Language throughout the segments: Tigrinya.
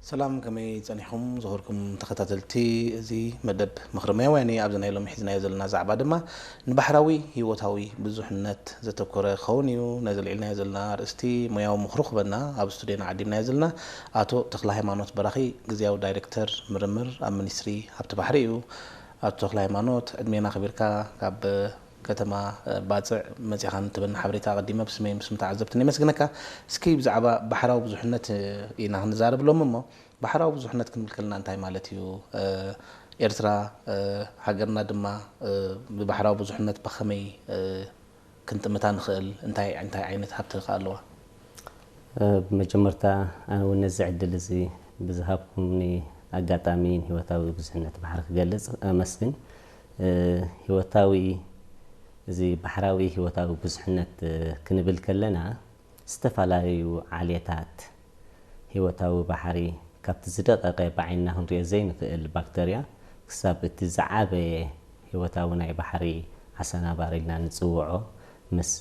ሰላም፣ ከመይ ጸኒሕኩም ዝኸርኩም ተኸታተልቲ እዚ መደብ ምኽሪ ሞያውያን እዩ። ኣብዚ ናይ ሎሚ ሒዝናዮ ዘለና ዛዕባ ድማ ንባሕራዊ ህይወታዊ ብዙሕነት ዘተኮረ ክኸውን እዩ። ነዚ ልዒልናዮ ዘለና ኣርእስቲ ሞያዊ ምኽሩ ክበና ኣብ ስቱድዮና ዓዲምናዮ ዘለና ኣቶ ተኽለ ሃይማኖት በራኺ፣ ግዝያዊ ዳይሬክተር ምርምር ኣብ ሚኒስትሪ ሃብቲ ባሕሪ እዩ። ኣቶ ተኽለ ሃይማኖት፣ ዕድሜና ኣኽቢርካ ካብ ከተማ ባጽዕ መጺኻ ንትበና ሓበሬታ ኣቐዲመ ብስመይ ምስ ተዓዘብትን የመስግነካ። እስኪ ብዛዕባ ባሕራዊ ብዙሕነት ኢና ክንዛረብ ሎም እሞ፣ ባሕራዊ ብዙሕነት ክንብል ከለና እንታይ ማለት እዩ? ኤርትራ ሃገርና ድማ ብባሕራዊ ብዙሕነት ብኸመይ ክንጥምታ ንኽእል? እንታይ እንታይ ዓይነት ሃብቲ ከ ኣለዋ? ብመጀመርታ ኣነ እውን ነዚ ዕድል እዚ ብዝሃብኩምኒ ኣጋጣሚ ንህይወታዊ ብዙሕነት ባሕሪ ክገልጽ ኣመስግን። ህይወታዊ እዚ ባሕራዊ ህይወታዊ ብዙሕነት ክንብል ከለና ዝተፈላለዩ ዓሌታት ህይወታዊ ባሕሪ ካብቲ ዝደቐቐ ብዓይንና ክንሪኦ ዘይንኽእል ባክተርያ ክሳብ እቲ ዝዓበየ ህይወታዊ ናይ ባሕሪ ዓሳ ነባሪ ኢልና ንጽውዖ ምስ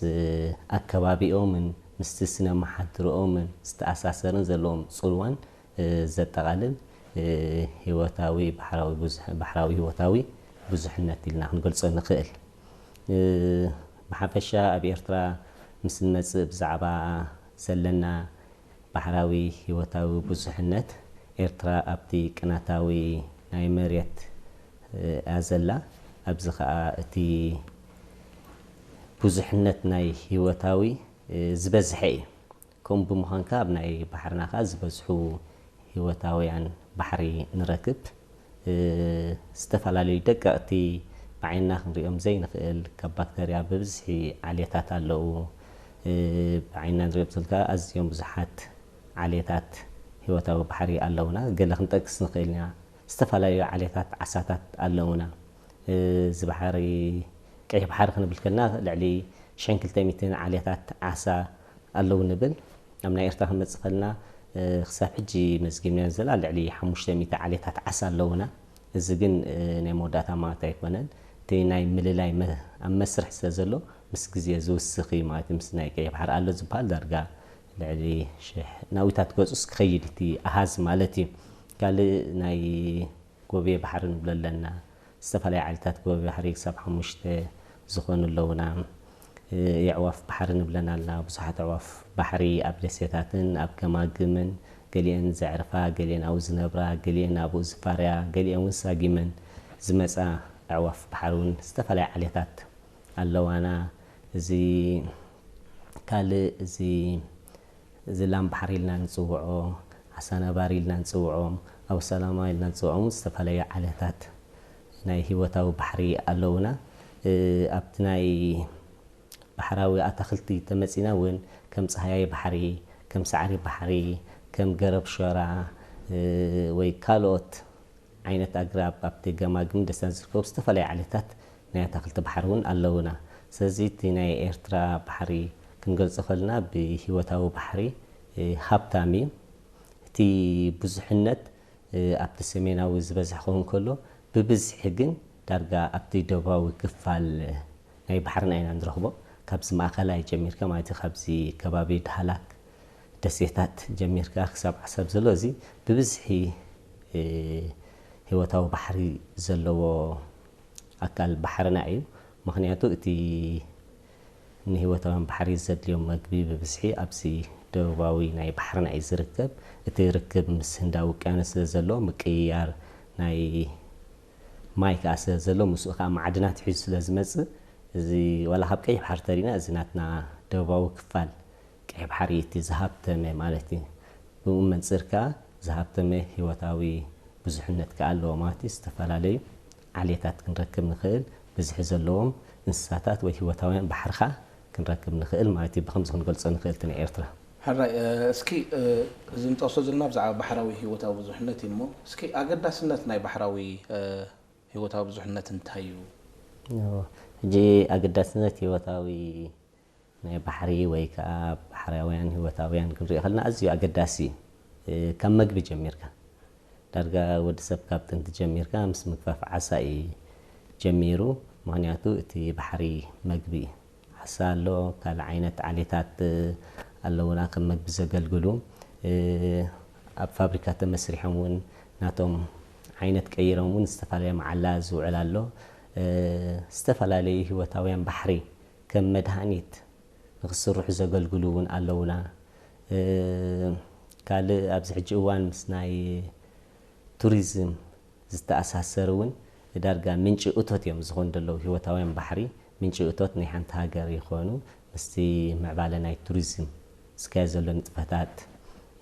ኣከባቢኦምን ምስቲ ስነ መሓድርኦምን ዝተኣሳሰርን ዘለዎም ጽልዋን ዘጠቓልል ህይወታዊ ባሕራዊ ብዙሕ- ባሕራዊ ህይወታዊ ብዙሕነት ኢልና ክንገልጾ ንኽእል። ብሓፈሻ ኣብ ኤርትራ ምስ ንመጽእ ብዛዕባ ዘለና ባሕራዊ ህይወታዊ ብዙሕነት ኤርትራ ኣብቲ ቅናታዊ ናይ መሬት እያ ዘላ። ኣብዚ ኸኣ እቲ ብዙሕነት ናይ ህይወታዊ ዝበዝሐ እዩ። ከምኡ ብምዃን ከኣ ኣብ ናይ ባሕርና ከኣ ዝበዝሑ ህይወታውያን ባሕሪ ንረክብ። ዝተፈላለዩ ደቀቕቲ ብዓይንና ክንሪኦም ዘይንኽእል ካብ ባክተርያ ብብዝሒ ዓሌታት ኣለዉ። ብዓይንና ንሪኦም ስልካ ኣዝዮም ብዙሓት ዓሌታት ህይወታዊ ባሕሪ ኣለውና። ገለ ክንጠቅስ ንኽእል ኢና። ዝተፈላለዩ ዓሌታት ዓሳታት ኣለውና። እዚ ባሕሪ ቀይሕ ባሕሪ ክንብል ከለና ልዕሊ ሽሕን ክልተ ሚእትን ዓሌታት ዓሳ ኣለዉ ንብል። ኣብ ናይ ኤርትራ ክንመጽእ ከለና ክሳብ ሕጂ መዝጊብናዮ ዘለና ልዕሊ ሓሙሽተ ሚእቲ ዓሌታት ዓሳ ኣለዉና። እዚ ግን ናይ መወዳእታ ማለት ኣይኮነን። እቲ ናይ ምልላይ መ- ኣብ መስርሕ ስለ ዘሎ ምስ ግዜ ዝውስኽ እዩ ማለት እዩ። ምስ ናይ ቀይሕ ባሕሪ ኣሎ ዝበሃል ዳርጋ ልዕሊ ሽሕ ናዊታት ገጹስ ክኸይድ እቲ ኣሃዝ ማለት እዩ። ካልእ ናይ ጎብየ ባሕሪ ንብሎ ኣለና። ዝተፈላለዩ ዓይነታት ጎብየ ባሕሪ ክሳብ ሓሙሽተ ዝኾኑ ኣለውና። የዕዋፍ ባሕሪ ንብለን ኣለና። ብዙሓት ኣዕዋፍ ባሕሪ ኣብ ደሴታትን ኣብ ገማግምን ገሊአን ዘዕርፋ፣ ገሊአን ኣብኡ ዝነብራ፣ ገሊአን ኣብኡ ዝፋረያ፣ ገሊአን እውን ሳጊመን ዝመጻ ኣዕዋፍ ባሕሪ እውን ዝተፈላለያ ዓሌታት ኣለዋና። እዚ ካልእ እዚ እዚ ላም ባሕሪ ኢልና ንጽውዖ፣ ዓሳ ነባሪ ኢልና ንጽውዖም፣ ኣውሰላማ ኢልና ንጽውዖም ዝተፈላለዩ ዓሌታት ናይ ህይወታዊ ባሕሪ ኣለውና። ኣብቲ ናይ ባሕራዊ ኣታኽልቲ ተመጺና እውን ከም ጸሃያይ ባሕሪ፣ ከም ሳዕሪ ባሕሪ፣ ከም ገረብ ሸራ ወይ ካልኦት ዓይነት ኣግራብ ኣብቲ ገማግም ደስታን ዝርከቡ ዝተፈላለዩ ዓሌታት ናይ ኣታኽልቲ ባሕሪ እውን ኣለውና። ስለዚ እቲ ናይ ኤርትራ ባሕሪ ክንገልጾ ከለና ብህይወታዊ ባሕሪ ሃብታም እዩ። እቲ ብዙሕነት ኣብቲ ሰሜናዊ ዝበዝሕ ክኸውን ከሎ ብብዝሒ ግን ዳርጋ ኣብቲ ደቡባዊ ክፋል ናይ ባሕርና ኢና ንረኽቦ። ካብዚ ማእኸላይ ጀሚርካ ማለት እዩ፣ ካብዚ ከባቢ ዳህላክ ደሴታት ጀሚርካ ክሳብ ዓሰብ ዘሎ እዚ ብብዝሒ ህይወታዊ ባሕሪ ዘለዎ ኣካል ባሕርና እዩ። ምኽንያቱ እቲ ንህይወታውያን ባሕሪ ዘድልዮም መግቢ ብብዝሒ ኣብዚ ደቡባዊ ናይ ባሕርና እዩ ዝርከብ። እቲ ርክብ ምስ ህንዳዊ ውቅያኖስ ስለ ዘሎ ምቅይያር ናይ ማይ ከኣ ስለ ዘሎ ምስኡ ከኣ ማዕድናት ሒዙ ስለ ዝመጽእ እዚ ዋላ ካብ ቀይሕ ባሕሪ ተሪና እዚ ናትና ደቡባዊ ክፋል ቀይሕ ባሕሪ እቲ ዝሃብተመ ማለት እዩ። ብኡ መንጽር ከኣ ዝሃብተመ ህይወታዊ ብዙሕነት ከኣ ኣለዎ ማለት እዩ። ዝተፈላለዩ ዓሌታት ክንረክብ ንኽእል፣ ብዝሒ ዘለዎም እንስሳታት ወይ ህይወታውያን ባሕሪ ከኣ ክንረክብ ንኽእል ማለት እዩ። ብኸምዚ ክንገልጾ ንኽእል እቲ ናይ ኤርትራ። ሕራይ፣ እስኪ እዚ ንጠቕሶ ዘለና ብዛዕባ ባሕራዊ ህይወታዊ ብዙሕነት እዩ እሞ፣ እስኪ ኣገዳስነት ናይ ባሕራዊ ህይወታዊ ብዙሕነት እንታይ እዩ? ሕጂ ኣገዳስነት ህይወታዊ ናይ ባሕሪ ወይ ከዓ ባሕራውያን ህይወታውያን ክንሪኦ ከለና ኣዝዩ ኣገዳሲ እዩ። ካብ መግቢ ጀሚርካ ዳርጋ ወዲ ሰብ ካብ ጥንቲ ጀሚርካ ምስ ምግፋፍ ዓሳ እዩ ጀሚሩ። ምኽንያቱ እቲ ባሕሪ መግቢ እዩ። ዓሳ ኣሎ፣ ካልእ ዓይነት ዓሌታት ኣለውና ከም መግቢ ዘገልግሉ። ኣብ ፋብሪካ ተመስሪሖም እውን ናቶም ዓይነት ቀይሮም እውን ዝተፈላለየ መዓላ ዝውዕል ኣሎ። እ፣ ዝተፈላለዩ ህይወታውያን ባሕሪ ከም መድሃኒት ንክስርሑ ዘገልግሉ እውን ኣለውና። እ፣ ካልእ ኣብዚ ሕጂ እዋን ምስ ናይ ቱሪዝም ዝተኣሳሰር እውን ዳርጋ ምንጪ እቶት እዮም ዝኾኑ ዘለዉ። ህይወታውያን ባሕሪ ምንጪ እቶት ናይ ሓንቲ ሃገር ይኾኑ። ምስቲ ምዕባለ ናይ ቱሪዝም ዝካየድ ዘሎ ንጥፈታት፣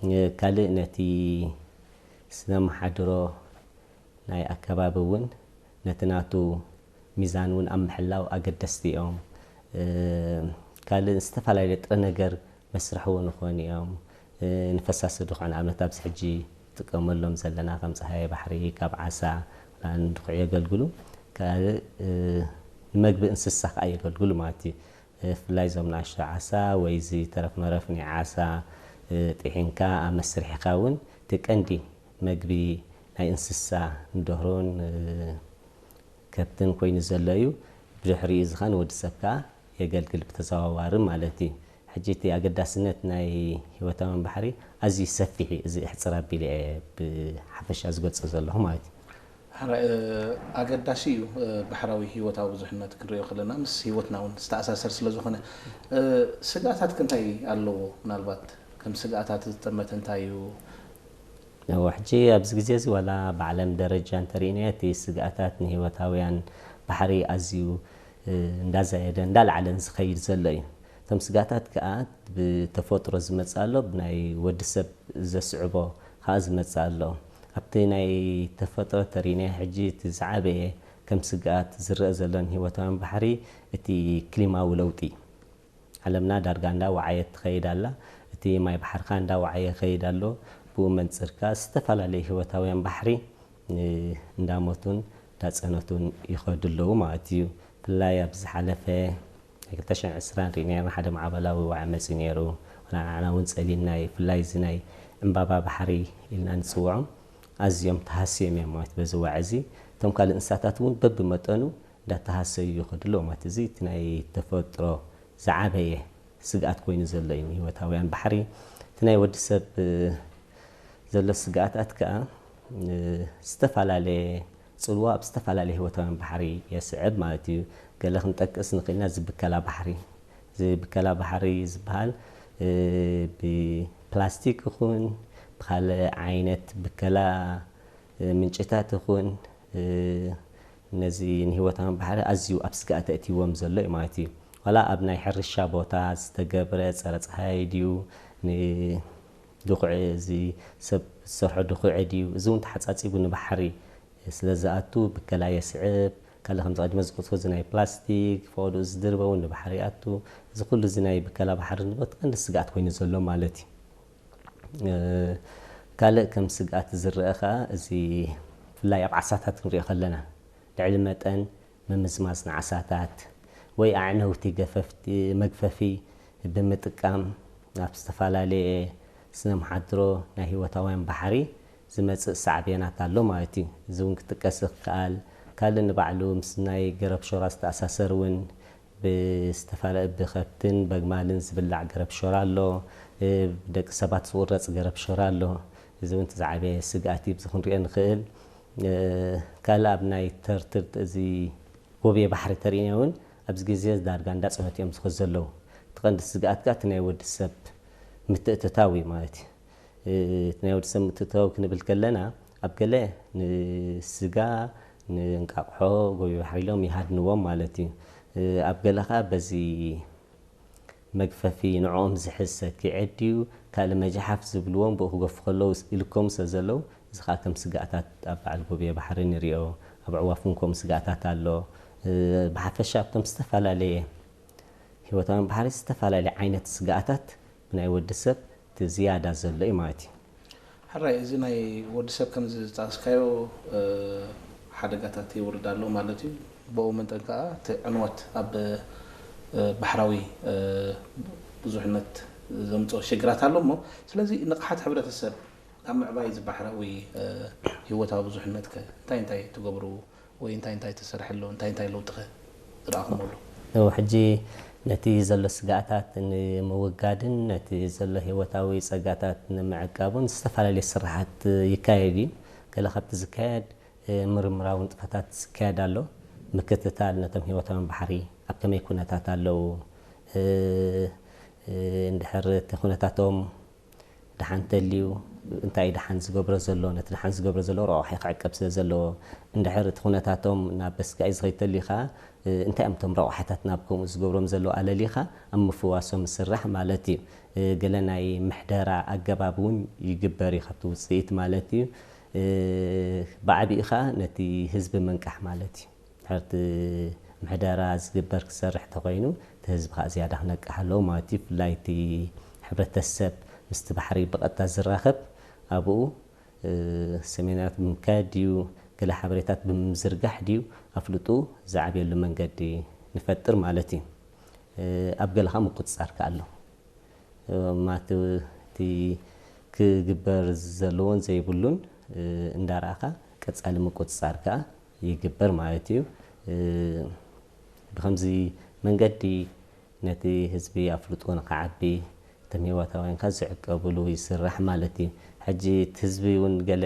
እ፣ ካልእ ነቲ ስነ መሓድሮ ናይ ኣከባቢ እውን ነቲ ናቱ ሚዛን እውን ኣብ ምሕላው ኣገደስቲ እዮም። እ፣ ካልእ ዝተፈላለዩ ጥረ ነገር መስርሒ እውን ይኾኑ እዮም። እ፣ ንፈሳሲ ድኹዕ ንኣብነት ኣብዚ ሕጂ ንጥቀመሎም ዘለና ከም ጸሃየ ባሕሪ ካብ ዓሳ ንድኹዕ የገልግሉ። ካልእ፣ እ፣ ንመግቢ እንስሳ ከኣ የገልግሉ ማለት እዩ። እ፣ ብፍላይ እዞም ንኣሽቱ ዓሳ ወይ እዚ ተረፍ መረፍ ናይ ዓሳ፣ እ፣ ጥሒንካ ኣብ መስርሒኻ እውን እቲ ቀንዲ መግቢ ናይ እንስሳ ንደርሆን፣ እ፣ ከብትን ኮይኑ ዘሎ እዩ። ብድሕሪኡ እዚ ኸኣ ንወዲ ሰብ ከኣ የገልግል ብተዘዋዋሪ ማለት እዩ። ሕጂ እቲ ኣገዳስነት ናይ ህይወታውያን ባሕሪ ኣዝዩ ሰፊሕ እዩ። እዚ እሕጽር ኣቢለ እየ ብሓፈሻ ዝገልጾ ዘለኹ ማለት እዩ። ሕራይ፣ እ፣ ኣገዳሲ እዩ፣ እ፣ ባሕራዊ ህይወታዊ ብዙሕነት ክንሪኦ ከለና ምስ ህይወትና እውን ዝተኣሳሰር ስለ ዝኾነ፣ እ፣ ስግኣታት ከ እንታይ ኣለዎ? ምናልባት ከም ስግኣታት ዝጠመተ እንታይ እዩ? እወ፣ ሕጂ ኣብዚ ግዜ እዚ ዋላ ብዓለም ደረጃ እንተሪእናዮ እቲ ስግኣታት ንህይወታውያን ባሕሪ ኣዝዩ፣ እ፣ እንዳዛየደ እንዳለዓለን ዝኸይድ ዘሎ እዩ። እቶም ስግኣታት ከኣ ብተፈጥሮ ዝመጽእ ኣሎ፣ ብናይ ወዲ ሰብ ዘስዕቦ ከኣ ዝመጽእ ኣሎ። ኣብቲ ናይ ተፈጥሮ ተሪእናዮ ሕጂ እቲ ዝዓበየ ከም ስግኣት ዝረአ ዘሎ ንህይወታውያን ባሕሪ እቲ ክሊማዊ ለውጢ። ዓለምና ዳርጋ እንዳወዓየት ትኸይድ ኣላ። እቲ ማይ ባሕርኻ እንዳወዓየ ይኸይድ ኣሎ። ብኡ መንጽር ከኣ ዝተፈላለዩ ህይወታውያን ባሕሪ፣ እ፣ እንዳሞቱን እንዳጸነቱን ይኸዱ ኣለዉ ማለት እዩ። ብፍላይ ኣብ ዝሓለፈ ናይ ክልተ ሽሕን ዕስራን ርኢናዮ፣ ሓደ ማዕበላዊ ዋዒ መጺኡ ነይሩ። ዋላ ንዓና እውን ጸሊምናዮ። ብፍላይ እዚ ናይ ዕምባባ ባሕሪ ኢልና ንጽውዖም ኣዝዮም ተሃስዮም እዮም ማለት በዚ ዋዒ እዚ። እቶም ካልእ እንስሳታት እውን በብመጠኑ እንዳተሃሰዩ ይኸዱ ኣለዉ ማለት እዚ እቲ ናይ ተፈጥሮ ዝዓበየ ስግኣት ኮይኑ ዘሎ እዩ ንህይወታውያን ባሕሪ። እቲ ናይ ወዲ ሰብ፣ እ፣ ዘሎ ስግኣታት ከኣ፣ እ፣ ዝተፈላለየ ጽልዋ ኣብ ዝተፈላለየ ህይወታውያን ባሕሪ የስዕብ ማለት እዩ። ገለ ክንጠቅስ ንኽእል ኢና፣ እዚ ብከላ ባሕሪ። እዚ ብከላ ባሕሪ ዝበሃል፣ እ፣ ብፕላስቲክ ይኹን ብኻልእ ዓይነት ብከላ፣ እ፣ ምንጭታት ይኹን፣ እ፣ ነዚ ንህይወታውያን ባሕሪ ኣዝዩ ኣብ ስግኣት ኣእትይዎም ዘሎ እዩ ማለት እዩ። ዋላ ኣብ ናይ ሕርሻ ቦታ ዝተገብረ ጸረ ጸሃይ ድዩ፣ ንድኹዒ፣ እዚ ሰብ ዝሰርሖ ድኹዒ ድዩ፣ እዚ እውን ተሓጻጺቡ ንባሕሪ ስለ ዝኣቱ ብከላ የስዕብ። ካልእ ከምዚ ቀድመ ዝገልጽኩ እዚ ናይ ፕላስቲክ ፈቐድኡ ዝድርበ እውን ንባሕሪ ይኣቱ። እዚ ኩሉ እዚ ናይ ብከላ ባሕሪ ንብረት ቀንዲ ስግኣት ኮይኑ ዘሎ ማለት እዩ። እ፣ ካልእ ከም ስግኣት ዝረአ ኸኣ እዚ ብፍላይ ኣብ ዓሳታት ክንሪኦ ከለና ልዕሊ መጠን ምምዝማዝ ንዓሳታት ወይ ኣዕነውቲ ገፈፍቲ፣ መግፈፊ ብምጥቃም ኣብ ዝተፈላለየ ስነ መሓድሮ ናይ ህይወታውያን ባሕሪ ዝመጽእ ሳዕቤናት ኣሎ ማለት እዩ። እዚ እውን ክጥቀስ ይከኣል። ካልእ ንባዕሉ ምስ ናይ ገረብ ሾራ ዝተኣሳሰር እውን ብዝተፈላለ ብኸብትን በግማልን ዝብላዕ ገረብ ሾራ ኣሎ። እ፣ ብደቂ ሰባት ዝቑረጽ ገረብ ሾራ ኣሎ። እዚ እውን እቲ ዝዓበየ ስግኣት እዩ፣ ብዚ ክንሪኦ ንኽእል። እ፣ ካልእ ኣብ ናይ ተርትር እዚ ጎብየ ባሕሪ ተሪእና እውን ኣብዚ ግዜ ዳርጋ እንዳጸነቱ እዮም ዝኸዱ ዘለዉ። እቲ ቀንዲ ስግኣት ከኣ እቲ ናይ ወዲ ሰብ ምትእትታው እዩ ማለት እዩ። እ፣ እቲ ናይ ወዲ ሰብ ምትእትታው ክንብል ከለና ኣብ ገለ ንስጋ፣ ንእንቃቕሖ፣ ጎብየ ባሕሪ ኢሎም ይሃድንዎም ማለት እዩ። እ፣ ኣብ ገለ ከኣ በዚ መግፈፊ ንዕኦም ዝሕዝ ሰኪዐ ድዩ፣ ካልእ መጃሓፍ ዝብልዎም ብኡ ክገፉ ከለዉ ኢልኮም ስለ ዘለዉ፣ እዚ ኸኣ ከም ስግኣታት ኣብ በዓል ጎብየ ባሕሪ ንሪኦ፣ ኣብ ኣዕዋፍ እውን ከምኡ ስግኣታት ኣሎ። እ፣ ብሓፈሻ ኣብቶም ዝተፈላለየ ህይወታውያን ባሕሪ ዝተፈላለየ ዓይነት ስግኣታት ብናይ ወዲ ሰብ እቲ ዝያዳ ዘሎ እዩ ማለት እዩ። ሕራይ፣ እዚ ናይ ወዲ ሰብ ከምዚ ዝጠቐስካዮ፣ እ፣ ሓደጋታት የውርድ ኣሎ ማለት እዩ። ብኡ መጠን ከኣ እቲ ዕንወት ኣብ፣ እ፣ ባሕራዊ፣ እ፣ ብዙሕነት ዘምጽኦ ሽግራት ኣሎ እሞ፣ ስለዚ ንቕሓት ሕብረተሰብ ኣብ ምዕባይ እዚ ባሕራዊ፣ እ፣ ህይወታዊ ብዙሕነት ከ እንታይ እንታይ ትገብሩ ወይ እንታይ እንታይ ተሰርሐ ኣሎ? እንታይ እንታይ ለውጢ ከ ዝረኣኹምሉ? ሕጂ ነቲ ዘሎ ስጋኣታት ንምውጋድን ነቲ ዘሎ ህይወታዊ ጸጋታት ንምዕቃቡን ዝተፈላለየ ስራሓት ይካየድ እዩ። ገለ ካብቲ ዝካየድ ምርምራዊ ንጥፈታት ዝካየድ ኣሎ። ምክትታል ነቶም ህይወታውያን ባሕሪ ኣብ ከመይ ኩነታት ኣለዉ፣ እንድሕር እቲ ኩነታቶም ደሓን ተልዩ እንታይ ደሓን ዝገብሮ ዘሎ፣ ነቲ ደሓን ዝገብሮ ዘሎ ረቋሒ ክዕቀብ ስለ ዘለዎ፣ እንድሕር እቲ ኩነታቶም ናብ በስጋኢ ዝኸይድ ተልዩ ከዓ እንታይ እዮም እቶም ረቋሒታት ናብ ከምኡ ዝገብሮም ዘለዉ ኣለሊኻ ኣብ ምፍዋሶም ዝስራሕ ማለት እዩ። ገለ ናይ ምሕደራ ኣገባብ እውን ይግበር እዩ ካብቲ ውፅኢት ማለት እዩ። ብዓቢኡ ከዓ ነቲ ህዝቢ ምንቃሕ ማለት እዩ። ድሕርቲ ምሕደራ ዝግበር ክሰርሕ ተኮይኑ እቲ ህዝቢ ከዓ ዝያዳ ክነቅሕ ኣለዎ ማለት እዩ። ብፍላይ እቲ ሕብረተሰብ ምስቲ ባሕሪ ብቐጥታ ዝራኸብ ኣብኡ ሰሚናራት ብምካየድ ድዩ፣ ገለ ሓበሬታት ብምዝርጋሕ ድዩ ኣፍልጡ ዝዓብየሉ መንገዲ ንፈጥር ማለት እዩ። ኣብ ገለ ከዓ ምቁፅፃር ከዓ ኣሎ። ማለቲ እቲ ክግበር ዘለዎን ዘይብሉን እንዳረኣኻ ቀፃሊ ምቁፅፃር ከዓ ይግበር ማለት እዩ። ብከምዚ መንገዲ ነቲ ህዝቢ ኣፍልጦ ንክዓቢ እቶም ህይወታውያን ከዓ ዝዕቀብሉ ይስራሕ ማለት እዩ። ሕጂ እቲ ህዝቢ እውን ገለ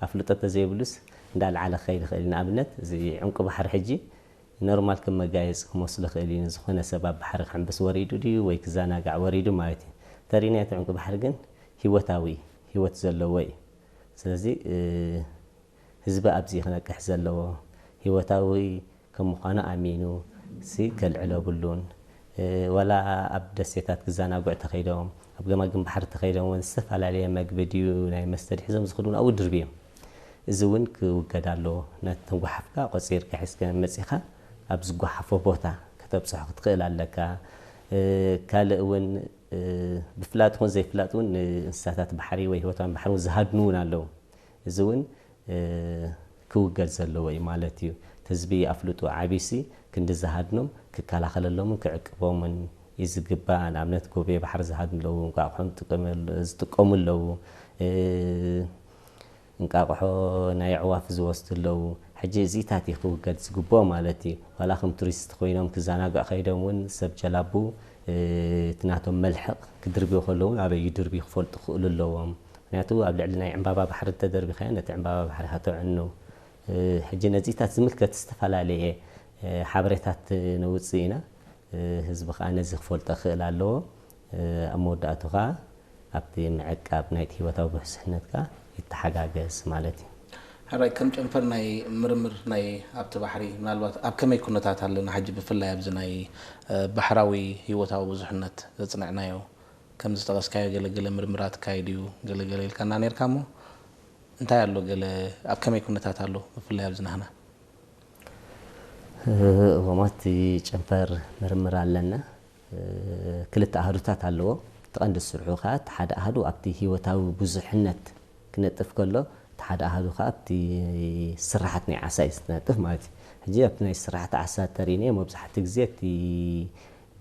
ኣፍልጦ ተዘይብሉስ እንዳልዓለ ክኸይድ ይኽእል እዩ። ንኣብነት እዚ ዕንቁ ባሕሪ ሕጂ ኖርማል ከም መጋየፂ ክመስሎ ይኽእል እዩ። ንዝኾነ ሰብ ኣብ ባሕሪ ክሕምብስ ወሪዱ ድዩ ወይ ክዘናጋዕ ወሪዱ ማለት እዩ። ተሪናዮ እቲ ዕንቁ ባሕሪ ግን ህይወታዊ እዩ፣ ህይወት ዘለዎ እዩ። ስለዚ ህዝቢ ኣብዚ ክነቅሕ ዘለዎ ህይወታዊ ከም ምዃኑ ኣሚኑ ሲ ከልዕሎ ብሉን። ዋላ ኣብ ደሴታት ክዘናግዑ ተኸይዶም ኣብ ገማግም ባሕሪ ተኸይዶም እውን ዝተፈላለየ መግቢ ድዩ ናይ መስተ ድዩ ሒዞም ዝኽዱ እውን ኣብኡ ድርብዮም። እዚ እውን ክውገድ ኣለዎ። ነተን ጓሓፍካ ቆፂርካ ሒዝካ መፂኻ ኣብ ዝጓሓፎ ቦታ ከተብፅሖ ክትኽእል ኣለካ። ካልእ እውን ብፍላጥ ይኹን ዘይፍላጥ እውን ንእንስሳታት ባሕሪ ወይ ህይወታውያን ባሕሪ እውን ዝሃድኑ እውን ኣለዉ። እዚ እውን ክውገድ ዘለዎ እዩ ማለት እዩ። እቲ ህዝቢ ኣፍልጡ ዓቢሲ ክንዲ ዝሃድኖም ክከላኸለሎምን ክዕቅቦምን እዩ ዝግባእ። ንኣብነት ጎቤ ባሕሪ ዝሃድኑ ኣለዉ፣ እንቋቑሖ ዝጥቀሙ ኣለዉ፣ እንቃቑሖ ናይ ኣዕዋፍ ዝወስዱ ኣለዉ። ሕጂ እዚታት እዩ ክውገድ ዝግብኦ ማለት እዩ። ዋላ ከም ቱሪስት ኮይኖም ክዘናግዑ ከይዶም እውን ሰብ ጀላቡ እቲ ናቶም መልሕቕ ክድርብዩ ከለዉ ኣበይ ይድርብዩ ክፈልጡ ክኽእሉ ኣለዎም። ምክንያቱ ኣብ ልዕሊ ናይ ዕምባባ ባሕሪ እንተደርቢኻዮ ነቲ ዕምባባ ባሕሪ ከተዕኑ። ሕጂ ነዚታት ዝምልከት ዝተፈላለየ ሓበሬታት ነውፅእ ኢና። ህዝቢ ከዓ ነዚ ክፈልጦ ክኽእል ኣለዎ። ኣብ መወዳእቱ ከዓ ኣብቲ ምዕቃብ ናይቲ ህይወታዊ ብሕስሕነት ከዓ ይተሓጋገዝ ማለት እዩ። ሕራይ ከም ጨንፈር ናይ ምርምር ናይ ኣብቲ ባሕሪ ምናልባት ኣብ ከመይ ኩነታት ኣለና ሕጂ ብፍላይ ኣብዚ ናይ ባሕራዊ ህይወታዊ ብዙሕነት ዘፅንዕናዮ ከም ዝጠቐስካዮ ገለገለ ምርምራት ካይድ እዩ ገለገለ ኢልካና ነርካ እሞ እንታይ ኣሎ ገለ ኣብ ከመይ ኩነታት ኣሎ ብፍላይ ኣብዚ ናህና እዋማት ጨንፈር ምርምር ኣለና። ክልተ ኣህዱታት ኣለዎ። እቲ ቀንዲ ስርሑ ከዓ እቲ ሓደ ኣህዱ ኣብቲ ህይወታዊ ብዙሕነት ክነጥፍ ከሎ እቲ ሓደ ኣህዱ ከዓ ኣብቲ ስራሓት ናይ ዓሳ እዩ ዝነጥፍ ማለት እዩ። ሕጂ ኣብቲ ናይ ስራሓት ዓሳ ተሪእናዮ መብዛሕትኡ ግዜ እቲ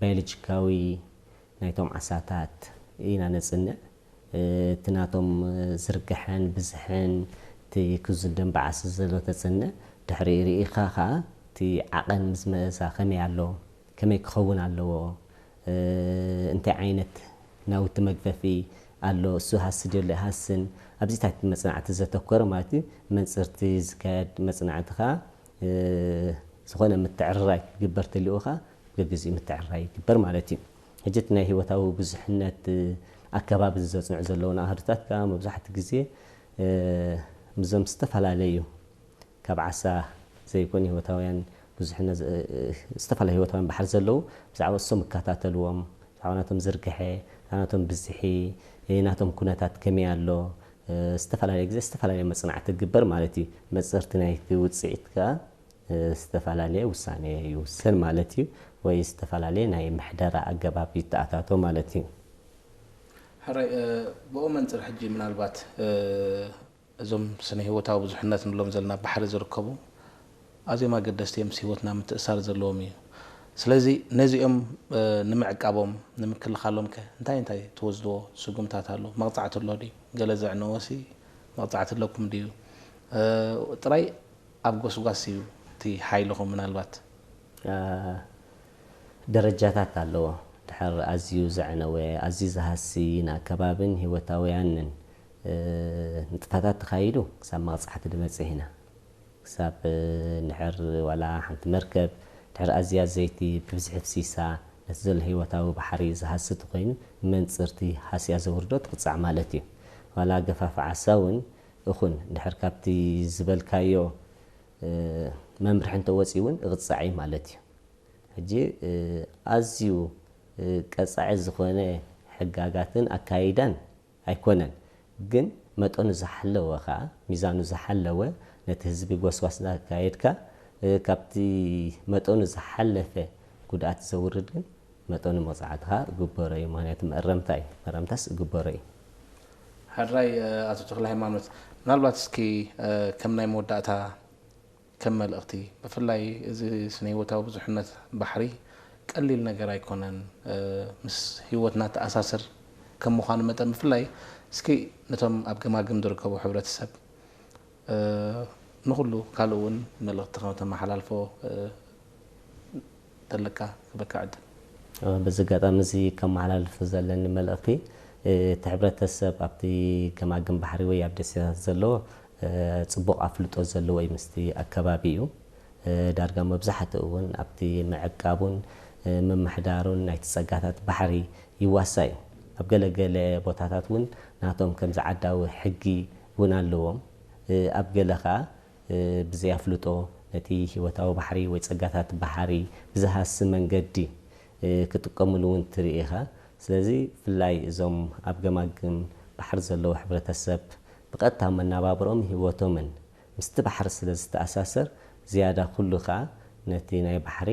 ባዮሎጂካዊ ናይቶም ዓሳታት ኢና ነፅንዕ። እቲ ናቶም ዝርግሐን ብዝሕን እቲ ክዙን ደንበ ዓሳ ዘሎ ተፅንዕ። ድሕሪ ርኢኻ ከዓ እቲ ዓቐን ምስ መእሳ ከመይ ኣሎ፣ ከመይ ክኸውን ኣለዎ፣ እንታይ ዓይነት ናውቲ መግፈፊ ኣሎ፣ እሱ ሃሲ ድዮ ኣይሃስን፣ ኣብዚታት መፅናዕቲ ዘተኮረ ማለት እዩ። መንፅርቲ ዝካየድ መፅናዕቲ ከዓ ዝኾነ ምትዕርራይ ክግበር ተልኡ ከዓ ገግዚኡ ምትዕርራይ ይግበር ማለት እዩ። ሕጂ እቲ ናይ ህይወታዊ ብዙሕነት ኣከባቢ ዘፅንዑ ዘለዉ ኣሃዱታት ከዓ መብዛሕትኡ ግዜ ምስዞም ዝተፈላለዩ ካብ ዓሳ ዘይኮኑ ህይወታውያን ብዙሕነት ዝተፈላለዩ ህይወታውያን ባሕሪ ዘለዉ ብዛዕባ እሶም ይከታተልዎም፣ ብዛዕባ ናቶም ዝርግሐ፣ ብዛዕባ ናቶም ብዝሒ፣ ናቶም ኩነታት ከመይ ኣሎ፣ ዝተፈላለየ ግዜ ዝተፈላለየ መፅናዕቲ ክግበር ማለት እዩ። መፅርቲ ናይቲ ውፅኢት ከዓ ዝተፈላለየ ውሳኔ ይውሰን ማለት እዩ፣ ወይ ዝተፈላለየ ናይ ምሕደራ ኣገባብ ይተኣታቶ ማለት እዩ። ሕራይ ብኡ መንፅር ሕጂ ምናልባት እዞም ስነ ህይወታዊ ብዙሕነት ንብሎም ዘለና ባሕሪ ዝርከቡ ኣዝዮም ኣገደስቲ እዮም፣ ምስ ህይወትና ምትእሳር ዘለዎም እዩ። ስለዚ ነዚኦም ንምዕቃቦም ንምክልኻሎም ከ እንታይ እንታይ ትወስድዎ ስጉምታት ኣሎ? መቕፃዕቲ ኣሎ ድዩ? ገለ ዘዕነወሲ መቕፃዕቲ ኣለኩም ድዩ? ጥራይ ኣብ ጎስጓስ እዩ እቲ ሓይልኹም ምናልባት ደረጃታት ኣለዎ። ድሕር ኣዝዩ ዘዕነወ፣ ኣዝዩ ዝሃሲ፣ ንኣከባብን ህይወታውያንን ንጥፈታት ተኻይዱ ክሳብ መቕጻዕቲ ድበጽሕ ኢና። ክሳብ ድሕር ዋላ ሓንቲ መርከብ ድሕር ኣዝያ ዘይቲ ብብዝሒ ፍሲሳ ነቲ ዘሎ ህይወታዊ ባሕሪ ዝሃሲ ተኾይኑ፣ መንጽርቲ ሃስያ ዘውርዶ ትቕጻዕ ማለት እዩ። ዋላ ገፋፍ ዓሳ እውን እኹን ድሕር ካብቲ ዝበልካዮ መምርሒ እንተወፂኡ እውን እቕፃዕ እዩ ማለት እዩ። ሕጂ ኣዝዩ ቀፃዒ ዝኾነ ሕጋጋትን ኣካይዳን ኣይኮነን፣ ግን መጠኑ ዝሓለወ ከዓ፣ ሚዛኑ ዝሓለወ፣ ነቲ ህዝቢ ጎስጓስ እናካየድካ ካብቲ መጠኑ ዝሓለፈ ጉድኣት ዘውርድ ግን መጠኑ መቕፃዕቲ ከዓ እግበሮ እዩ። ምክንያቱ መእረምታ እዩ፣ መእረምታስ እግበሮ እዩ። ሓድራይ ኣቶ ተክለ ሃይማኖት፣ ምናልባት እስኪ ከም ናይ መወዳእታ ከም መልእኽቲ፣ ብፍላይ እዚ ስነ ህይወታዊ ብዙሕነት ባሕሪ ቀሊል ነገር ኣይኮነን፣ ምስ ህይወትና ተኣሳስር ከም ምዃኑ መጠን፣ ብፍላይ እስኪ ነቶም ኣብ ገማግም ዝርከቡ ሕብረተሰብ ንኹሉ ካልእ እውን መልእኽቲ ከም ተመሓላልፎ ተለካ ክበካ ዕድል። በዚ ኣጋጣሚ እዚ ከመሓላልፎ ዘለኒ መልእኽቲ፣ እቲ ሕብረተሰብ ኣብቲ ገማግም ባሕሪ ወይ ኣብ ደሴታት ዘሎ ፅቡቕ ኣፍልጦ ዘለዎ እዩ ምስቲ ኣከባቢ እዩ። ዳርጋ መብዛሕትኡ እውን ኣብቲ ምዕቃቡን ምምሕዳሩን ናይቲ ፀጋታት ባሕሪ ይዋሳ እዩ። ኣብ ገለ ገለ ቦታታት እውን ናቶም ከምዚ ዓዳዊ ሕጊ እውን ኣለዎም። ኣብ ገለ ከዓ ብዘይ ኣፍልጦ ነቲ ህይወታዊ ባሕሪ ወይ ፀጋታት ባሕሪ ብዝሃሲ መንገዲ ክጥቀምሉ እውን ትርኢ ኢኻ። ስለዚ ብፍላይ እዞም ኣብ ገማግም ባሕሪ ዘለዉ ሕብረተሰብ ብቐጥታ መነባብሮኦምን ህይወቶምን ምስቲ ባሕሪ ስለ ዝተኣሳሰር ዝያዳ ኩሉ ከዓ ነቲ ናይ ባሕሪ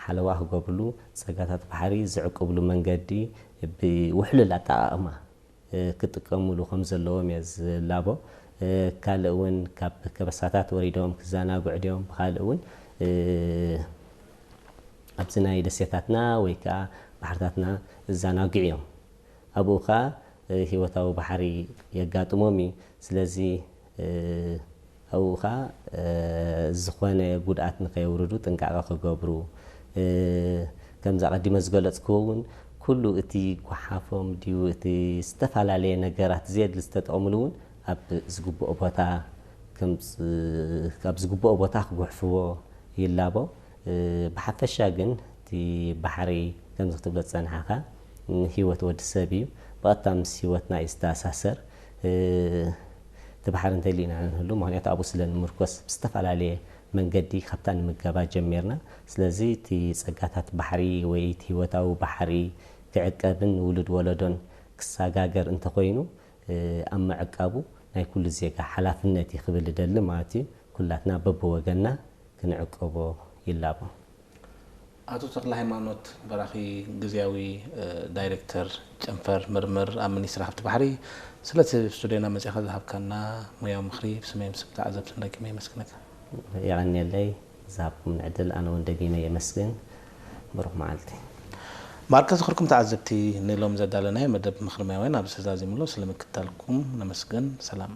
ሓለዋ ክገብርሉ፣ ፀጋታት ባሕሪ ዝዕቅብሉ መንገዲ ብውሕሉል ኣጠቓቕማ ክጥቀምሉ ከም ዘለዎም እየ ዝላቦ። ካልእ እውን ካብ ከበሳታት ወሪዶም ክዘናግዑ ድዮም፣ ብካልእ እውን ኣብዚ ናይ ደሴታትና ወይ ከዓ ባሕርታትና ዝዘናግዑ እዮም። ኣብኡ ከዓ ህይወታዊ ባሕሪ የጋጥሞም እዩ። ስለዚ ኣብኡ ከዓ ዝኾነ ጉድኣት ንከየውርዱ ጥንቃቐ ክገብሩ፣ ከምዚ ኣቐዲመ ዝገለፅክዎ እውን ኩሉ እቲ ጓሓፎም ድዩ እቲ ዝተፈላለየ ነገራት ዘየድሊ ዝተጠቕምሉ እውን ኣብ ዝግብኦ ቦታ ኣብ ዝግብኦ ቦታ ክጉሕፍዎ ይላቦ። ብሓፈሻ ግን እቲ ባሕሪ ከምዚ ክትብሎ ዝፀናሕካ ንህይወት ወዲ ሰብ እዩ፣ ብቐጥታ ምስ ህይወትና እዩ ዝተኣሳሰር። እቲ ባሕሪ እንተሊእና ንህሉ፣ ምክንያቱ ኣብኡ ስለ ንምርኮስ ብዝተፈላለየ መንገዲ ካብታ ንምገባ ጀሚርና። ስለዚ እቲ ፀጋታት ባሕሪ ወይ እቲ ህይወታዊ ባሕሪ ክዕቀብን ንውሉድ ወለዶን ክሰጋገር እንተኮይኑ ኣብ ምዕቃቡ ናይ ኩሉ ዜጋ ሓላፍነት እዩ ክብል እደሊ ማለት እዩ። ኩላትና በብወገንና ክንዕቀቦ ይላቦ። ኣቶ ተክለ ሃይማኖት በራኺ፣ ግዝያዊ ዳይሬክተር ጨንፈር ምርምር ኣብ ሚኒስትሪ ሃብቲ ባሕሪ፣ ስለቲ ስቱድዮና መጺኻ ዝሃብካና ሙያዊ ምኽሪ ብስመይ ምስ ተዓዘብትን ደጊመ የመስግነካ። የቐንየለይ ዝሃብኩምኒ ዕድል ኣነ እውን ደጊመ የመስግን። ብሩኽ መዓልቲ። ማርከ ዝኽርኩም ተዓዘብቲ፣ ንሎም ዘዳለናዮ መደብ ምኽሪ ሙያውያን ኣብዚ ተዛዚሙ ኣሎ። ስለምክታልኩም ነመስግን። ሰላም።